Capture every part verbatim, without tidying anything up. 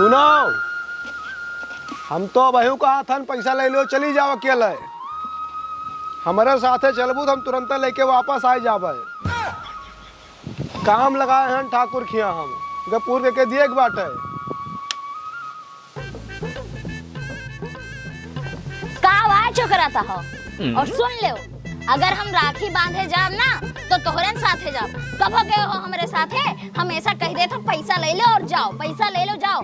सुनो, हम तो अबहू कहत हन, पैसा ले लो, चली जाओ अकेले। हमरे साथे चलबू तो हम तुरंते लेके वापस आ जाबे। काम लगाए हन ठाकुर खिया हम, गपुर के, के दिए के बाटे। का आवाज ओकरा ता हो? और सुन लेव, अगर हम राखी बांधे जाब ना, तो तोहरन साथे जाब। कबो गए हो हमरे साथे, हमेशा कह देत हो, "पैसा ले लो और जाओ, पैसा ले लो, जाओ।"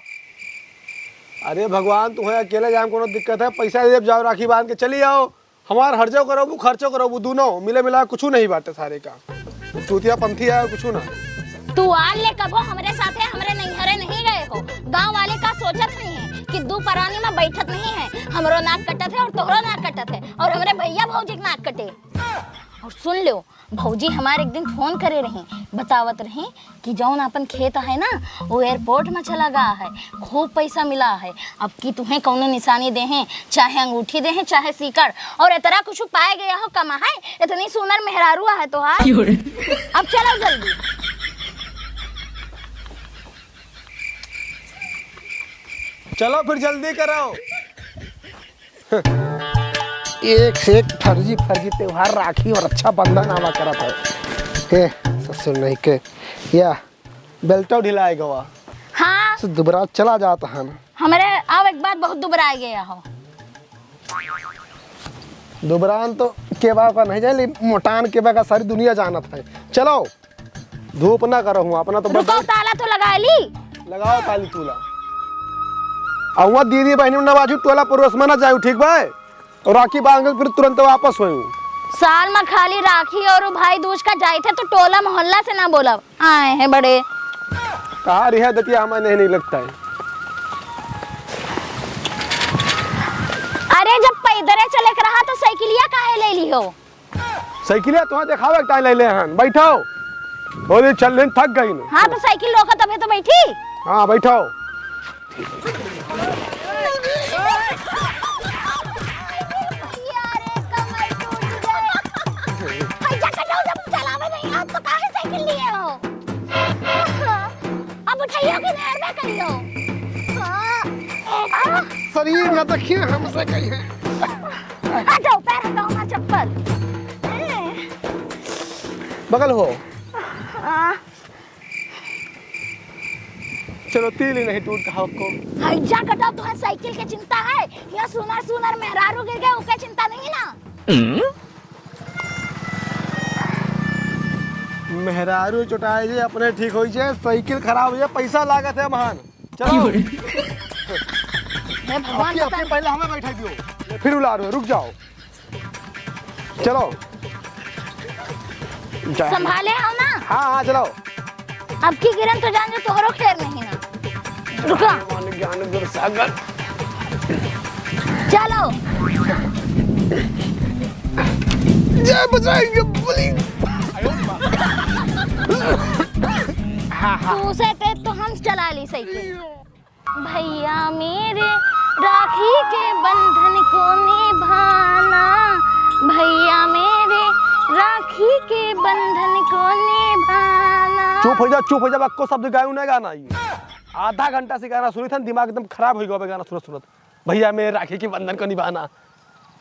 अरे भगवान, तुम्हें अकेले जाए में कोनो दिक्कत है? पैसा दे जाओ, राखी बांध के चली आओ। हमार हर्जो करबू, खर्चो करबू, दूनो मिले मिला कुछ नहीं बाटे सारे का। चूतिया पंथी है और कुछ ना। तू आल ले कबो हमरे साथे हमरे नैहरे नहीं गए हो। गाँव वाले का सोचत नहीं है कि दू परानी में बैठत नहीं है, हमरो नाक कटत है और तोहरो नाक कटत है और हमरे भैया भौजी के नाक कटे। और सुन लो, भौजी हमार एक दिन फोन करे रही, बतावत रही कि जौन आपन खेत है ना, वो एयरपोर्ट में चला गया है, खूब पैसा मिला है। अब की तुम्हें कौनो निशानी दे हैं, चाहे अंगूठी दे हैं, चाहे सीकड़, और इतना कुछ पाए गया हो, कमा है, इतनी सुनर मेहरारू है तोहार। क्यों रे? अब चलो जल्दी। चलो फिर जल्दी करो। एक से एक फर्जी फर्जी त्योहार, राखी और रक्षाबंधन आवा करत है। हे ससुर नहीं के, या बेल्टो ढिलाए गवा। हाँ। से दुबरा चला जात हन। हमरे आव एक बात बहुत दुबराए गया हो। दुबरान तो के बा का नहीं जाए, लेकिन मोटान के बा का सारी दुनिया जानत है। चलो। धूप ना करो हुआ, अपना तो रुको, बताओ। ताला तो लगा ली। लगाओ ताली तूला। आ हुआ दीदी बहनी ना बाजू टोला पड़ोस में ना जाऊ, ठीक बा? और राखी बांध के फिर तुरंत वापस होई। साल में खाली राखी और भाई दूज का जाए थे तो टोला मोहल्ला से ना बोलब। आए हैं बड़े। कहा रिहा दतिया हमें नहीं, नहीं लगता है। अरे जब पैदरे चले के रहा तो साइकिलिया काहे ले ली हो? साइकिलिया तुहा देखावे के टाइम ले ले हन। बैठो। बोली चल लेन थक गई न। हाँ, तो साइकिल रोको तबे तो बैठी। हाँ, बैठो। यार, एक कमर टूट गए। भैया, कटो, जब चलावे नहीं, आप तो काहे साइकिल लिए हो? अब उठाइयो कि नहर में करियो? हाँ। शरीर न देखिए, हमसे कही है। हटाओ, पैर हटाओ, हमार चप्पल। बगल हो। आ। चलो, तिल ही नहीं टूट कहा आपको। हैजा कटा, तुहे साइकिल के चिंता है या सुनर सुनर मेहरारू गिर गए, ओके चिंता नहीं ना? मेहरारू चोटाए जे, अपने ठीक होई जे, साइकिल खराब हो जाए, पैसा लागत है महान। चलो। हे भगवान, आपकी, पता आपकी पहले हमें बैठा दियो, फिर उला रहे, रुक जाओ। चलो। जा। संभाले हो ना? हाँ, हाँ, चलो। अब की गिरन तो जान जो तोहरो खैर नहीं ना। रुको। ज्ञान गुण सागर। चलो। जय बजरंग बली। हाँ, हाँ। तू से तेज तो हम चला ली साइकिल। भैया मेरे राखी के बंधन को निभाना, भैया मेरे राखी के बंधन को निभाना। चुप हो जा, चुप हो जा, बक्को शब्द गायू ना गाना ई। आधा घंटा से गाना सुनी था, दिमाग एकदम खराब हो गया गाना सुनत सुनत। भैया मेरे राखी के बंधन को निभाना,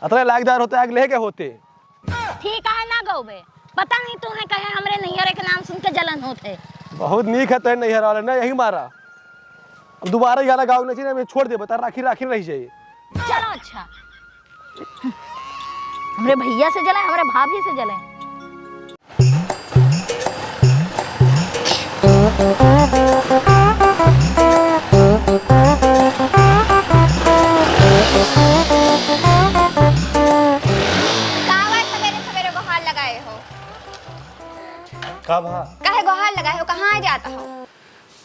अतने लायकदार होते, आग लेके होते। ठीक है, ना गौबे। पता नहीं तूहे कहे हमरे नैहरे के नाम सुन के जलन होत है। बहुत नीक है तोरे नैहर वाले, ना यही मारा। अब दोबारा ये गाना गाओ नहीं चाहिए, मैं छोड़ दे, बता राखी राखी रह जाए। चलो अच्छा। हमरे भैया से जले, हमरे भाभी से जले। का बात सवेरे सवेरे गोहार लगाए हो? का भा? काहे गोहार लगाए हो? कहाँ जाता हो?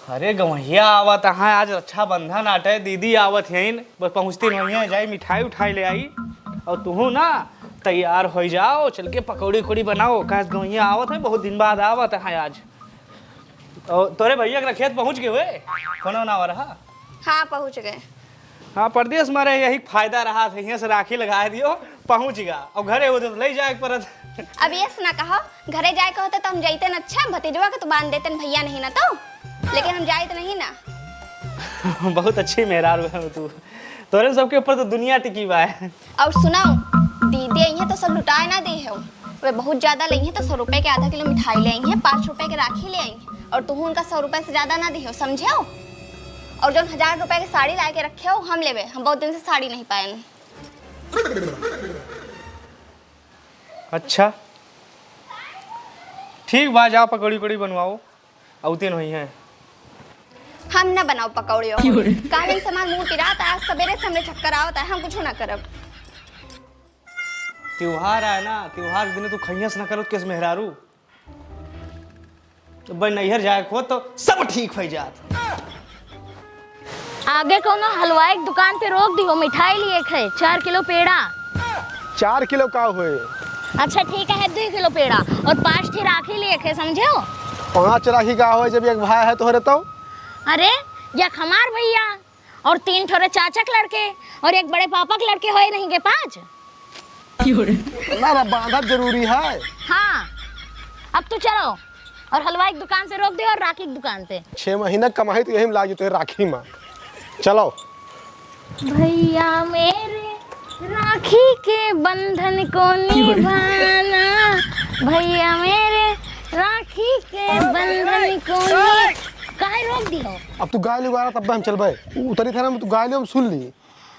अरे गवैया आवत है, आज रक्षाबंधन आटे, दीदी आवत हईन, बस पहुँचती नहीं है, जाई मिठाई उठाई ले आई। और तुहू ना तैयार हो जाओ, चल के पकौड़ी उकौड़ी बनाओ, काहे गवैया आवत है, बहुत दिन बाद आवत है आज। और तोरे भैया के खेत पहुँच गए हुए, फोन ना रहा। हाँ, पहुँच गए। हाँ, परदेस मा रहे यही फायदा रहा, हियाँ से राखी लगाए दियो, पहुँच गा। और घरे होते तो ले जाए के परत। अब ये से ना कहो, घरे जाए के होते तो हम जाइते न, अच्छा भतीजवा के तो बांध देते न, भैया नहीं ना तो, लेकिन हम जाइत नहीं ना। बहुत अच्छी मेहरारू है तू। तोरे सबके ऊपर तो दुनिया टिकी बा है। और सुनाओ, दीदी आई है तो सब लुटाए ना दी हो। वे बहुत ज्यादा लई है तो सौ रुपए के आधा किलो मिठाई ले आई है, पाँच रुपए के राखी ले आई है, और तुहू उनका सौ रुपए से ज्यादा ना दी हो, समझे हो? और जौन हजार रुपए के साड़ी लाए के रखे हो, हम लेबे, हम बहुत दिन से साड़ी नहीं पाए। अच्छा, ठीक बा, जाओ पकौड़ी उकौड़ी बनवाओ, अउते नहीं है। हम न बनाओ पकौड़ी वकौड़ी। काहे से हमार मुंह पिरात है, आज सबेरे से हमरे चक्कर आवत है, हम कुछ ना करब। त्योहार आए ना, त्योहार के दिन तू खइयस ना करत केस मेहरारू। तो भाई नैहर जाए को तो सब ठीक हो जात। आगे कौनो हलवाई के दुकान पे रोक दिहो, मिठाई लिए खे, चार किलो पेड़ा। चार किलो का होए? अच्छा ठीक है, दो किलो पेड़ा और पाँच ठे राखी लिए खे, समझे हो? पाँच राखी का होए जब एक भाई है तोहरे तो? अरे, एक हमार भैया और तीन ठोरे चाचा के लड़के और एक बड़े पापा के लड़के होए नहीं के पाँच। ना, ना, बांधब जरूरी है। हाँ, अब तू चलो और हलवाई की दुकान से रोक दे और राखी की दुकान पे। छह महीना कमाई तो यही में लागी तो राखी में। चलो। भैया मेरे राखी के बंधन को निभाना, भैया मेरे राखी के बंधन को नि-, काहे रोक दियो? अब तू गाय ले गा रहा तब हम चलबे। उतरी थाना में तू गाय ले हम सुन ली।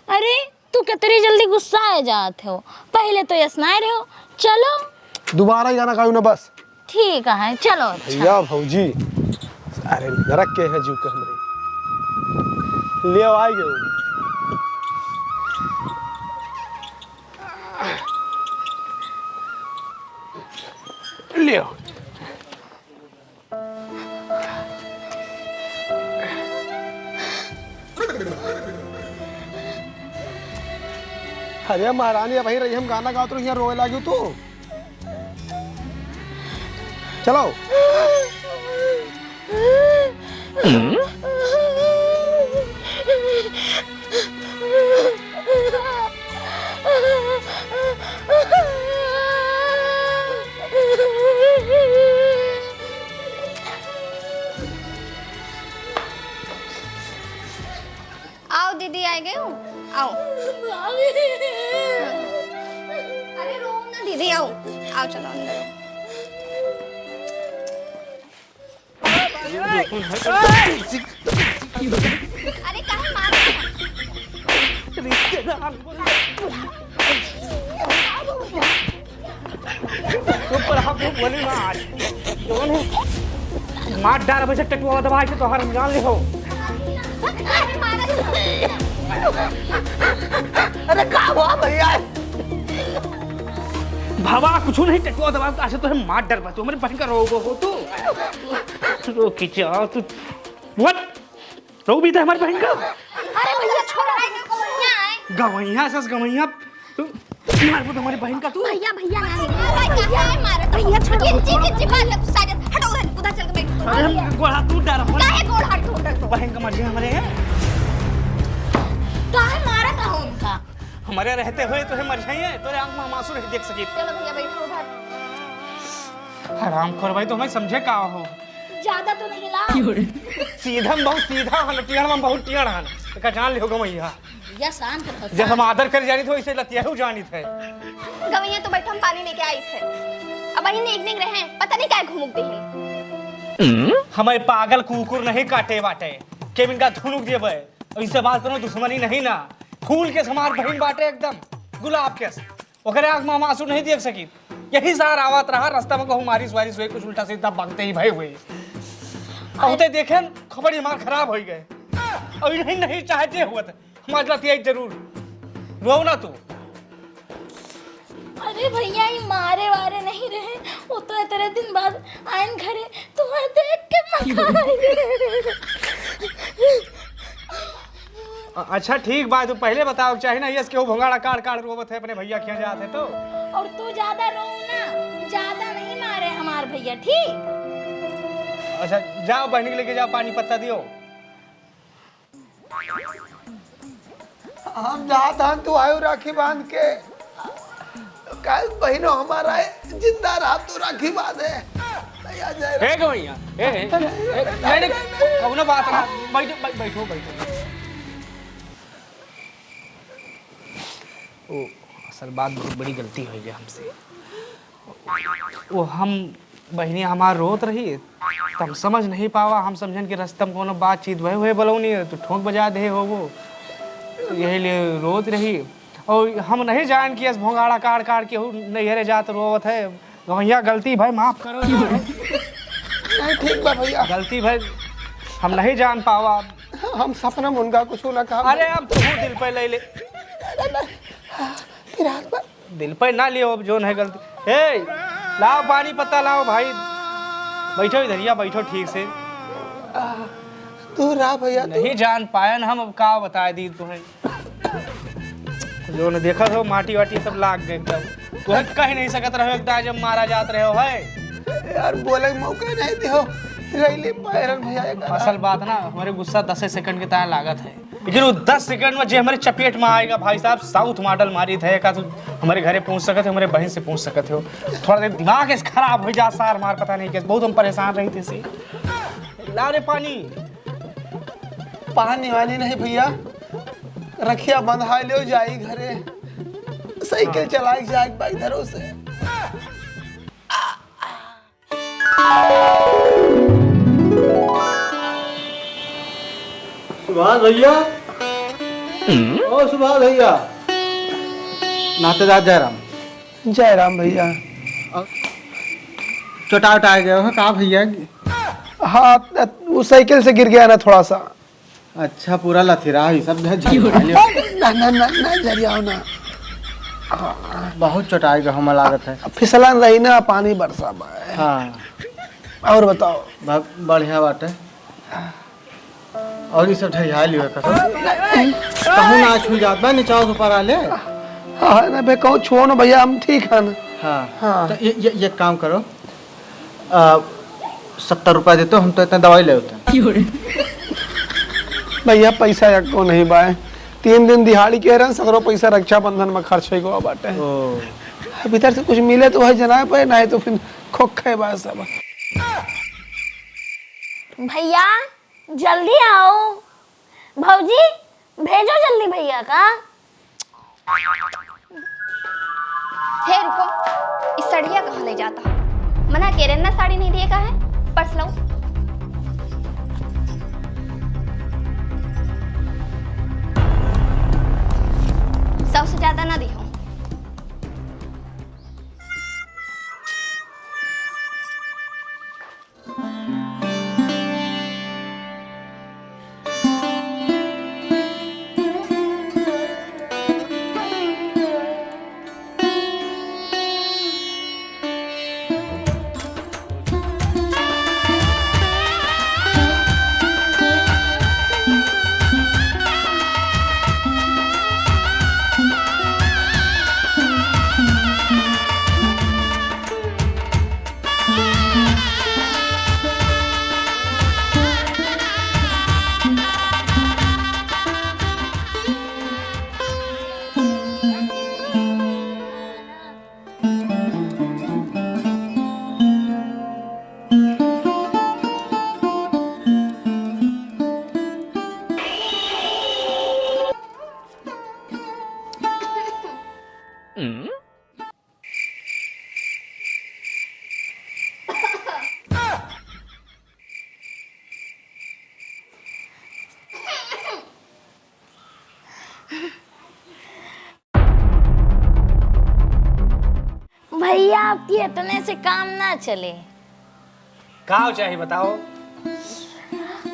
अरे, तू कितनी जल्दी गुस्सा आ जात हो, पहले तो यस ना रहे हो। चलो। दोबारा ये गाना गाओ ना बस। ठीक है, चलो। अच्छा। भैया भौजी, अरे नरक के है जीव के हमरे। ले आओ, आ गए। ले आओ। अरे महारानी, अबहीं रही हम गाना गावत रही, यहाँ रोए लागी तू। चलो। आओ दीदी, आ गए हो, आओ। अरे रो ना दीदी, आओ, आओ, चलो अंदर आओ। अरे काहे मार रहे हैं? चुप रहा, तू बोली ना आज। कौन है? मार डार बजे टटुआ दबा के तोहर हम जान ले हो। अरे का हुआ भैया? भवा कुछ नहीं, टटुआ दबा के आज तोहर मार डार बजे, हमारे बहन का रोगो हो तू। रो की चाह तू। What? रो भी था हमारे बहन का। अरे भैया छोड़ो। गवैया सस गवैया। तू मार को हमारी बहन का तू। भैया, भैया, ना, नहीं। भैया, भैया, मारो। भैया, छोड़ो। किंची, किंची बात है, तू साइड हटो उधर, उधर चल के बैठो। अरे हम गोड़ हाथ टूट डाला। काहे गोड़ हाथ टूट डाला? बहन का मर जाए हमारे। काहे मारा था उनका? हमारे रहते हुए तो है मर जाइए, तोरे आँख में हम आंसू नहीं देख सकी। चलो भैया, बैठो उधर। हरामखोर भाई, तो हमें समझे का हो? ज्यादा तो नहीं ला। सीधा में बहुत सीधा हन, टियण में बहुत टियण हन। एका जान लिहो गवैया। भैया शांत रहो, जब हम शांत। आदर कर जानी थे, वैसे लतिया ही जानी थे। गवैया तो बैठो, हम पानी लेके आई थे। अब वही नीक नीक रहे, पता नहीं काय घुमुक दे हैं। हमें पागल कुकुर नहीं काटे बाटे, के इनका धुनुक देबे। ऐसे बात करो, दुश्मनी नहीं ना, फूल के समान बहिन बाटे एकदम गुलाब के। ओकरे आँख में हम आंसू नहीं देख सकी। यही सार आवत रहा, रास्ता में कहूँ मारिस वारिस हुए, कुछ उल्टा सीधा बकते ही भय हुए। अब ते देखे, खबर ही हमार खराब हो गए। और नहीं, नहीं चाहते हुए थे, हम आज लतियाई जरूर। रो ना तू। अरे भैया, ये मारे वारे नहीं रहे, वो तो इतने दिन बाद आयन घरे, तुम्हें देख के मजा आ गया। अ-, अच्छा ठीक बा, तू पहले बताओ चाहे ना, यस केहू भोंगाड़ा काड़ काड़ रोवत है अपने भैया खिया जात है तो। और तू ज्यादा रो ना, ज्यादा नहीं मारे हमार भैया, ठीक? अच्छा जाओ बहनी के लेके जाओ, पानी पत्ता दियो। हम जात हन, तू आयो राखी बांध के। काहे बहिनो हमारा है, जिंदा रहा तू राखी बांधे। ए गवैया, ए, ए, ए, नहीं, नहीं, कौनो बात ना, बैठो, बै-, बैठो, बैठो। ओ, असल बात बहुत बड़ी गलती होइ गया हमसे। वो हम, बहिनी हमार रोत रही, त हम समझ नहीं पावा, हम समझन कि रस्ता में कोनो बातचीत भय हुए बलौनी, तो ठोंक बजा दे हो वो, यही लिए रोत रही। और हम नहीं जान कि अस भोंगाड़ा काढ़ काढ़ के हु नैहरे जात रोवत है। गवैया गलती भाई माफ करो। नहीं, ठीक बा भैया। गलती भाई हम नहीं जान पावा। हम सपना में उनका कुछ ना कहा। अरे अब तू दिल पे ले ले। अरे नहीं, फिर हाथ में दिल पे ना लियो, अब जोन है गलती। ए, लाओ पानी पत्ता लाओ भाई। बैठो इधरिया, बैठो ठीक से। आ, तू रहा भैया, तू। नहीं जान पायन हम, अब का बताए दी तुम्हें। जोन देखत हो, माटी वाटी सब लाग गए एकदम। तुम्हें कह नहीं सकत रहो एकदम, जब मारा जात रहे हो है। यार, बोले के मौका नहीं दे हो। रैली पायरन भैया, एक असल बात ना, हमारे गुस्सा दसे सेकंड के ताए लागत है। लेकिन वो दस सेकंड में जे हमारे चपेट में आएगा भाई साहब, साउथ मॉडल मारी थे का, तू हमारे घरे पहुंच सकत हो, हमारे बहन से पहुंच सकत हो। थोड़ा देर दिमाग इस खराब हो जा सार मार, पता नहीं कैसे, बहुत हम परेशान रही थे से। ला रे पानी। पानी वानी नहीं भैया, रखिया बंधा ले जाई घरे, साइकिल चलाए जाए बाई धरो से। सुभाष भैया, ओ सुभाष भैया। नातेदार जयराम। जयराम भैया। चोटा उटा गए हो का भैया? हाँ, वो साइकिल से गिर गया ना थोड़ा सा। अच्छा, पूरा लथिरा है, सब झ-, झरिया लियो। ना, ना, ना, ना, झरियाओ ना। बहुत चोटाई का हमें लागत है। फिसलन रही ना, पानी बरसा बा। हाँ। और बताओ। ब-, बढ़िया बाटे। और ये सब झरिया लियो है कसम। कहूँ ना छू जात बा, नीचे से ऊपर आ ले। हाँ, ना बे, कहूँ छुओ ना भैया, हम ठीक है ना। हाँ। हाँ। तो ये, ये, ये काम करो, आ, सत्तर रुपया देते हो, हम तो इतना दवाई ले होते हैं। भैया, पैसा एको नहीं बाए। तीन दिन दिहाड़ी के रहन, सगरो पैसा रक्षाबंधन में खर्च हो गवा बाटे। ओ। भीतर से कुछ मिले तो वही जनाए पाए, नहीं तो फिर खोखे बा सब। भैया, जल्दी आओ। भौजी, भेजो जल्दी भैया का। हे रुको, इस सड़िया कहाँ ले जाता? मना के रेन्ना साड़ी नहीं दिए का है? पर्स लाओ। सौ से ज्यादा ना दिहो। भैया, आपकी इतने से काम ना चले। का चाही बताओ?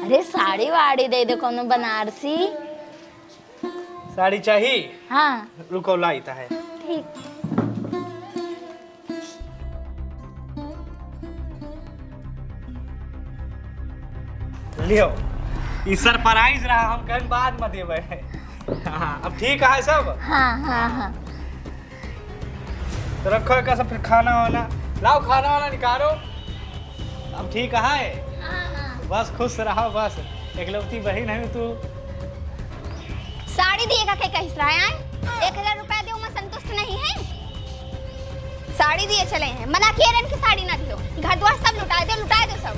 अरे, साड़ी वाड़ी दे दो, कोनो बनारसी। साड़ी चाही? हाँ। रुको, लाइत है। ठीक। लियो, ई सरप्राइज रहा, हम कहन बाद में देवे। हाँ, अब ठीक है सब? हाँ, हाँ, हाँ। तो रखो एक सब, फिर खाना वाना लाओ, खाना वाना निकालो। अब ठीक है? हाँ, हाँ। बस खुश रहो, बस एकलौती बहिन है तू। साड़ी दिए का के कहिस रहा है? एक हजार रुपया दे, मैं संतुष्ट नहीं है। साड़ी दिए चले हैं, मना किए रहन कि साड़ी ना दियो। घर द्वार सब लुटाए दो, लुटाए दो सब।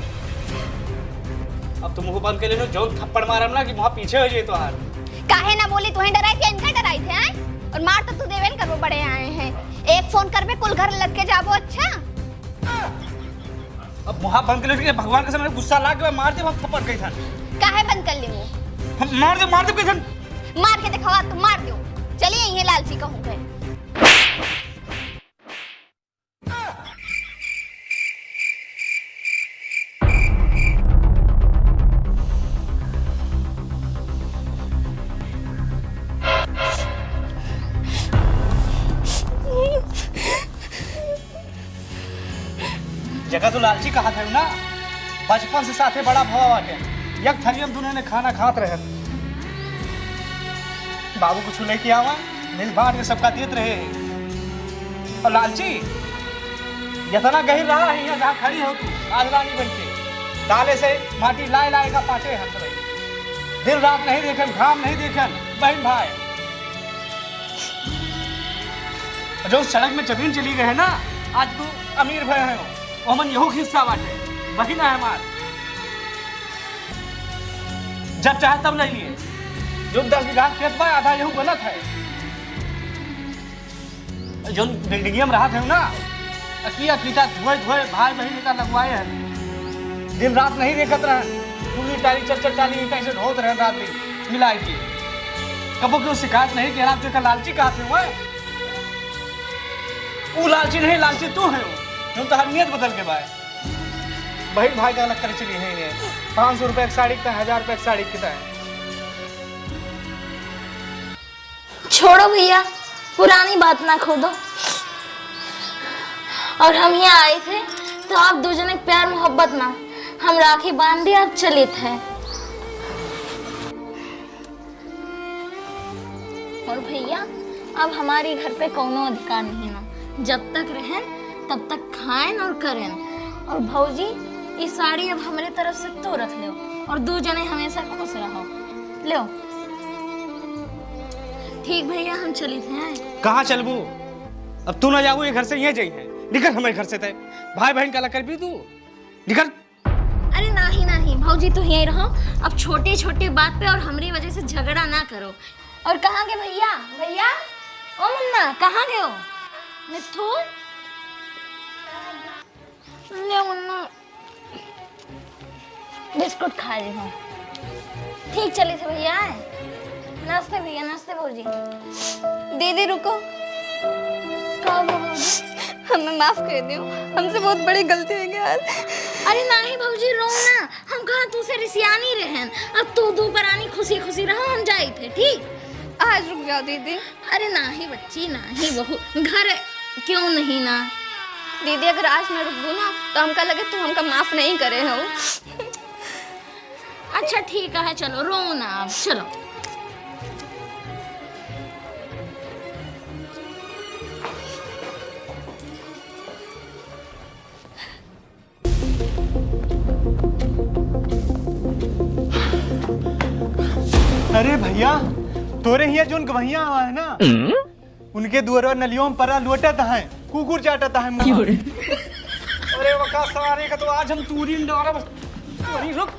अब तुम मुंह बंद कर लेनो, जौन थप्पड़ मारम ना कि वहाँ पीछे हो जाए तोहार। काहे ना बोली, तुहें डराई थे, इनका डराई थे, हैं? और मार तो तू देवेन करबो, बड़े आए हैं। एक फोन करबे, कुल घर लग के जाबो। अच्छा, अब मुंह बंद कर लेनो, भगवान के सामने गुस्सा लाग गया, मार दे हम थप्पड़ कहीं था। काहे बंद कर ली मुंह? हम मार दे, मार दे कहीं था। मार के दिखावा, तू मार दो। चलिए, ये लालची कहूँ गए। जगह तो लालची कहा था ना, बचपन से साथे बड़ा भवा बाटे। एक थरिया में दुनो ने खाना खात रहे। बाबू कुछ लेके आवा, मिल बांट के सबका देत रहे। और लालची, इतना गहिर रहा है यहाँ जहाँ खड़ी हो तू, आज रानी बन के। ताले से माटी लाए लाए का पाटे हम सब। दिन रात नहीं देखन, घाम नहीं देखन, बहन भाई। जो सड़क में जमीन चली गए है ना, आज तू अमीर भय है, वो हमन यहू हिस्सा बाटे, वही ना है हमार। जब चाहे तब ले लिए। जो दस बीघा खेत बा, आधा यहू बनत है। जोन बिल्डिंगिया में रहत है ना, अकिया कीटा धोए धोए भाई बहन का लगवाए हैं। दिन रात नहीं देखत रहन, टूली टाली, चल चल टाली, कैसे ढोत रहन रात दिन मिला के। कबो क्यों शिकायत नहीं कि आप जो का लालची कहा थे हुए। वो लालची नहीं, लालची तू है, जो तो हर नियत बदल के बाय। बहन भाई का अलग करे चली है ये। पाँच सौ रुपए की साड़ी कितना है, हजार रुपए की साड़ी कितना है? छोड़ो भैया, पुरानी बात ना खोदो। और हम यहाँ आए थे तो आप दो जने के प्यार मोहब्बत ना, हम राखी बांध दिया, अब चलित है। और भैया, अब हमारी घर पे कौनो अधिकार नहीं ना, जब तक रहन तब तक खाएन और करेन। और भौजी, ई साड़ी अब हमरे तरफ से तू रख लेव और दू जने हमेशा खुश रहो। लेव। ठीक भैया, हम चलित हैं। कहाँ चलबू? अब तू ना जाबू ये घर से, ये जाई है। निकल हमारे घर से तय। भाई बहन का अलग कर भी तू। निकल। अरे नाही, नाही, भौजी तू यहीं रहो। अब छोटे छोटे बात पे और हमरी वजह से झगड़ा ना करो। और कहाँ गए भैया? भैया, ओ मुन्ना, कहाँ गए हो? मिट्ठू, ले मुन्ना, बिस्कुट खा ली हूँ। ठीक चली थे भैया, नाश्ते भैया, नाश्ते भौजी। दीदी रुको। का हो भौजी? हमें माफ कर दियो, हमसे बहुत बड़ी गलती हो गई यार। अरे नाही भौजी, रो ना, हम कहाँ तू से रिसियानी रहन। अब तू दू परानी खुशी खुशी रहो, हम जाई थे, ठीक? आज रुक जाओ दीदी। अरे नाही बच्ची, नाही बहू, घर क्यों नहीं ना? दीदी, अगर आज ना रुकबू ना, तो हमका लगे तू हमका माफ नहीं करे हो। अच्छा ठीक है, चलो रो ना अब, चलो। अरे भैया, तोरे हिया जोन गवैया आवा है ना, उनके दुअरवा नलियों में परा लोटत है, कुकुर चाटत है मुँह। अरे वका सारे का तो आज हम तूरी न डारा बस। अरे रुक।